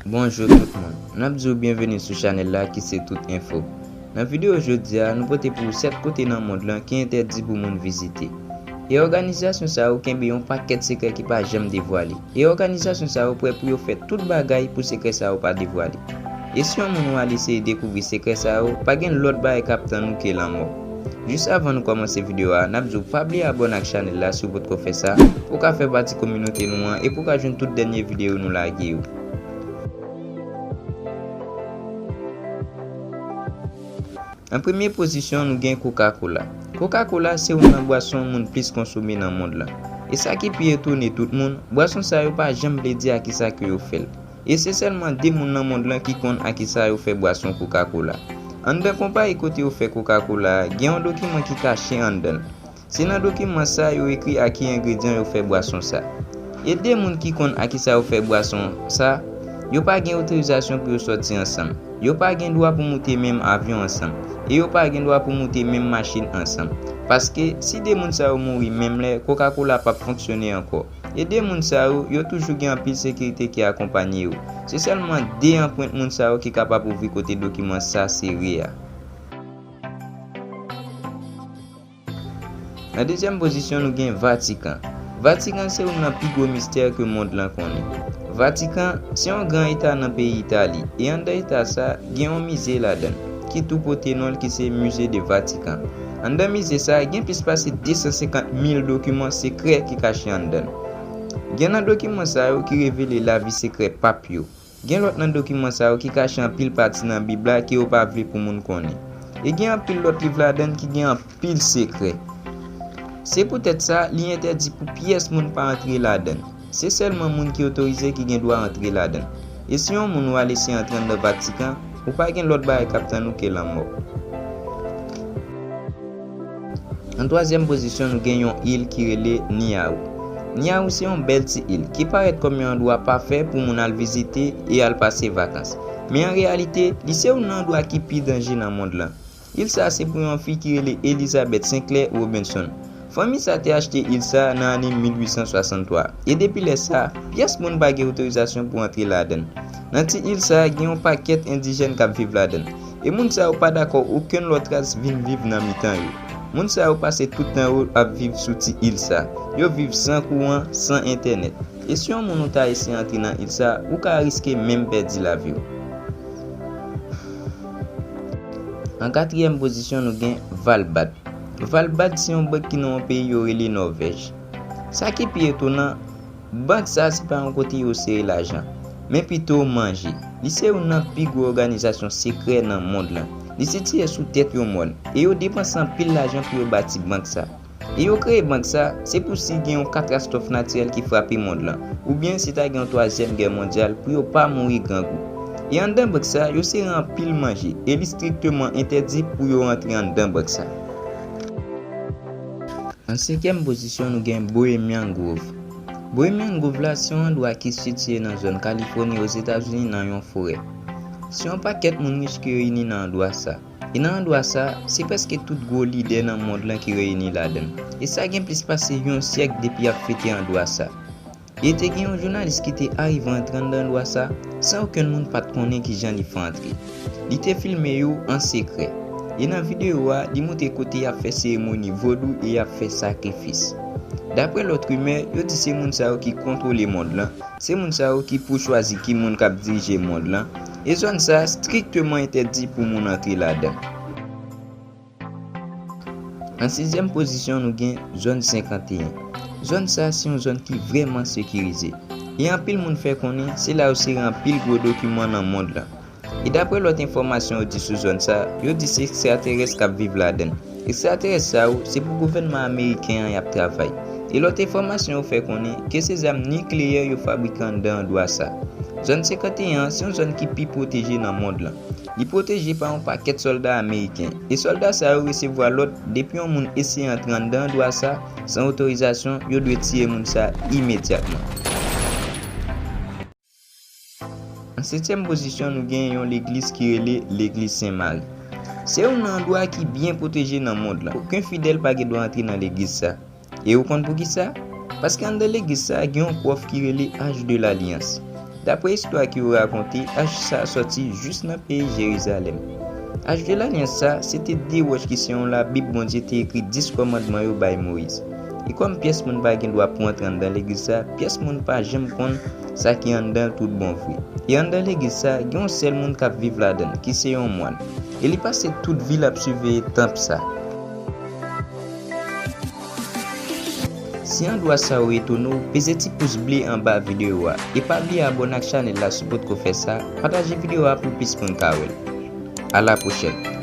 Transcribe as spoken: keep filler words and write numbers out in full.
Bonjou tout moun. N ap di w byenveni sou chanèl la ki se Tout Enfo. Nan videyo jodi a, nou pote pou w sèt kote nan mond lan ki entèdi pou moun vizite. E òganizasyon sa yo kenbe yon pakèt sekrè ki pa janm devwale. E òganizasyon sa yo prè pou yo fè tout bagay pou sekrè sa yo pa devwale. E si yon moun ou al eseye dekouvri sekrè sa yo, pa gen lòt bagay k ap tann ou ke lanmò. Jis avan nou kòmanse videyo a, n ap di w pa bliye abòne ak chanèl la si w potko fè sa, pou w ka fè pati kominote nou an e pou w ka jwenn tout dènye videyo nou lage yo. An premye pozisyon, nou gen Coca-Cola. Coca-Cola se youn nan bwason moun plis konsome nan mond lan. E sa ki pi etone tout moun, bwason sa yo pa janm vle di a kisa ke yo fè l. E se sèlman de moun nan mond lan ki konn a kisa yo fè bwason Coca-Cola. Anndan konpayi kote yo fè Coca-Cola a, gen yon dokiman ki kache anndan l. Se nan dokiman sa yo ekri a ki engredyan yo fè bwason sa. E de moun ki konn a kisa yo fè bwason sa, yo pa gen otorizasyon pou yo sòti ansanm. Yo pa gen dwa pou moute menm avyon ansanm. E yo pa gen dwa pou moute menm machin ansanm. Paske, si de moun sa yo mouri menm lè, Coca-Cola p ap fonksyone ankò. E de moun sa yo, yo toujou gen anpil sekirite ki akonpanye yo. Se sèlman de anprent moun sa yo ki kapab ouvri kote dokiman sa sere a. Nan dezyèm pozisyon, nou gen Vatikan. Vatikan se youn nan pi gwo mistè ke mond lan konnen. Vatikan se yon gran eta nan peyi Itali, e anndan eta sa, gen yon mize ladan l, ki tou pote non l, ki se Musée de Vatican. Anndan mize sa, gen plis pase de san senkant mil dokiman sekrè ki kache anndan l. Gen nan dokiman sa yo ki revele lavi sekrè pap yo. Gen lòt nan dokiman sa yo ki kache anpil pati nan Bib la ke yo pa vle pou moun konnen. E gen anpil lòt liv ladan l ki gen anpil sekrè. Se poutèt sa, li entèdi pou pyès moun pa antre ladan l. Se sèlman moun ki otorize ki gen dwa antre ladan l. E si yon moun ou al eseye antre anndan Vatikan, ou pa gen lòt bagay k ap tann ou ke lanmò. An twazyèm pozisyon, nou gen yon il ki rele Niaou. Niaou se yon bèl ti il ki parèt kòm yon andwa pafè pou moun al vizite e al pase vakans. Men an reyalite, li se youn nan andwa ki pi danje nan mond lan. Il sa se pou yon fi ki rele Elizabeth Sinclair Robinson. Fanmi sa te achte il sa nan ane mil uit san swasanntwa, e depi lè sa, pyès moun pa gen otorizasyon pou antre ladan l. Nan ti il sa, gen yon pakèt endijèn k ap viv ladan l. E moun sa yo pa dakò okenn lòt ras vin viv nan mitan yo. Moun sa yo pase tout tan yo ap viv sou ti il sa. Yo viv san kouran, san entènèt. E si yon moun ou ta eseye antre nan il sa, ou ka riske menm pèdi lavi w. An katriyèm pozisyon, nou gen Valbad. Valbad se yon bank ki nan yon peyi yo rele Nòvèj. Sa ki pi etonan, bank sa se pa yon kote yo sere lajan, men pito manje. Li se youn nan pi gwo òganizasyon sekrè nan mond lan. Li sitiye sou tèt yon mòn, e yo depanse anpil lajan pou yo bati bank sa. E yo kreye bank sa, se pou si gen yon katastwòf natirèl ki frape mond lan, oubyen si ta gen yon twazyèm gè mondyal pou yo pa mouri grangou. E anndan bank sa, yo sere anpil manje, e li strikteman entèdi pou yo rantre anndan bank sa. An senkyèm pozisyon, nou gen Bohemian Grove. Bohemian Grove la se yon andwa ki sitiye nan zòn Kalifòni, Ozetazini, nan yon forè. Se yon pakèt moun rich ki reyini nan andwa sa. E nan andwa sa, se prèske tout gwo lidè nan mond lan ki reyini ladan l. E sa gen plis pase yon syèk depi y ap fete andwa sa. E te gen yon jounalis ki te arive antre anndan andwa sa, san okenn moun pa t konnen kijan li fè antre. Li te filme yo an sekrè. E nan videyo a, li montre kote y ap fè seremoni vodou e y ap fè sakrifis. Daprè lòt rimè, yo di se moun sa yo ki kontwole mond lan, se moun sa yo ki pou chwazi ki moun k ap dirije mond lan, e zòn sa a strikteman entèdi pou moun antre ladan l. An sizyèm pozisyon, nou gen zòn senkanteyen. Zòn sa a se yon zòn ki vrèman sekirize. E anpil moun fè konnen se la yo sere anpil gwo dokiman nan mond lan. E daprè lòt enfòmasyon yo di sou zòn sa, yo di se ekstraterès k ap viv ladan l. Ekstraterès sa yo, se pou gouvènman ameriken an y ap travay. E lòt enfòmasyon yo fè konnen ke se zam nikleyè yo fabrike anndan andwa sa. Zòn senkanteyen an se yon zòn ki pi pwoteje nan mond lan. Li pwoteje pa yon pakèt sòlda ameriken, e sòlda sa yo resevwa lòd depi yon moun eseye antre anndan andwa sa san otorizasyon, yo dwe tiye moun sa imedyatman. An setyèm pozisyon, nou gen yon legliz ki rele Legliz Sen Mari. Se youn nan andwa ki byen pwoteje nan mond lan. Okenn fidèl pa gen dwa antre nan legliz sa. E ou konn poukisa? Paske anndan legliz sa, gen yon pwòf ki rele Arche de l'Alliance. Dapre istwa ki yo rakonte, ach sa sòti jis nan peyi Jerizalèm. Ach de lalyans sa, se te de wòch ki se yon Labib Bondye te ekri dis kòmandman yo bay Moyiz. E kòm pyès moun pa gen dwa pou antre anndan legliz sa, pyès moun pa janm konn sa ki anndan l tout bon vre. E anndan legliz sa, gen yon sèl moun k ap viv ladan l, ki se yon mwann. E li pase tout vi l ap siveye tanp sa. Si andwa sa yo etone w, peze ti pous ble anba videyo a. E pa bliye abòne ak chanèl la si w potko fè sa, pataje videyo a pou plis moun ka wè l. A la pwochèn!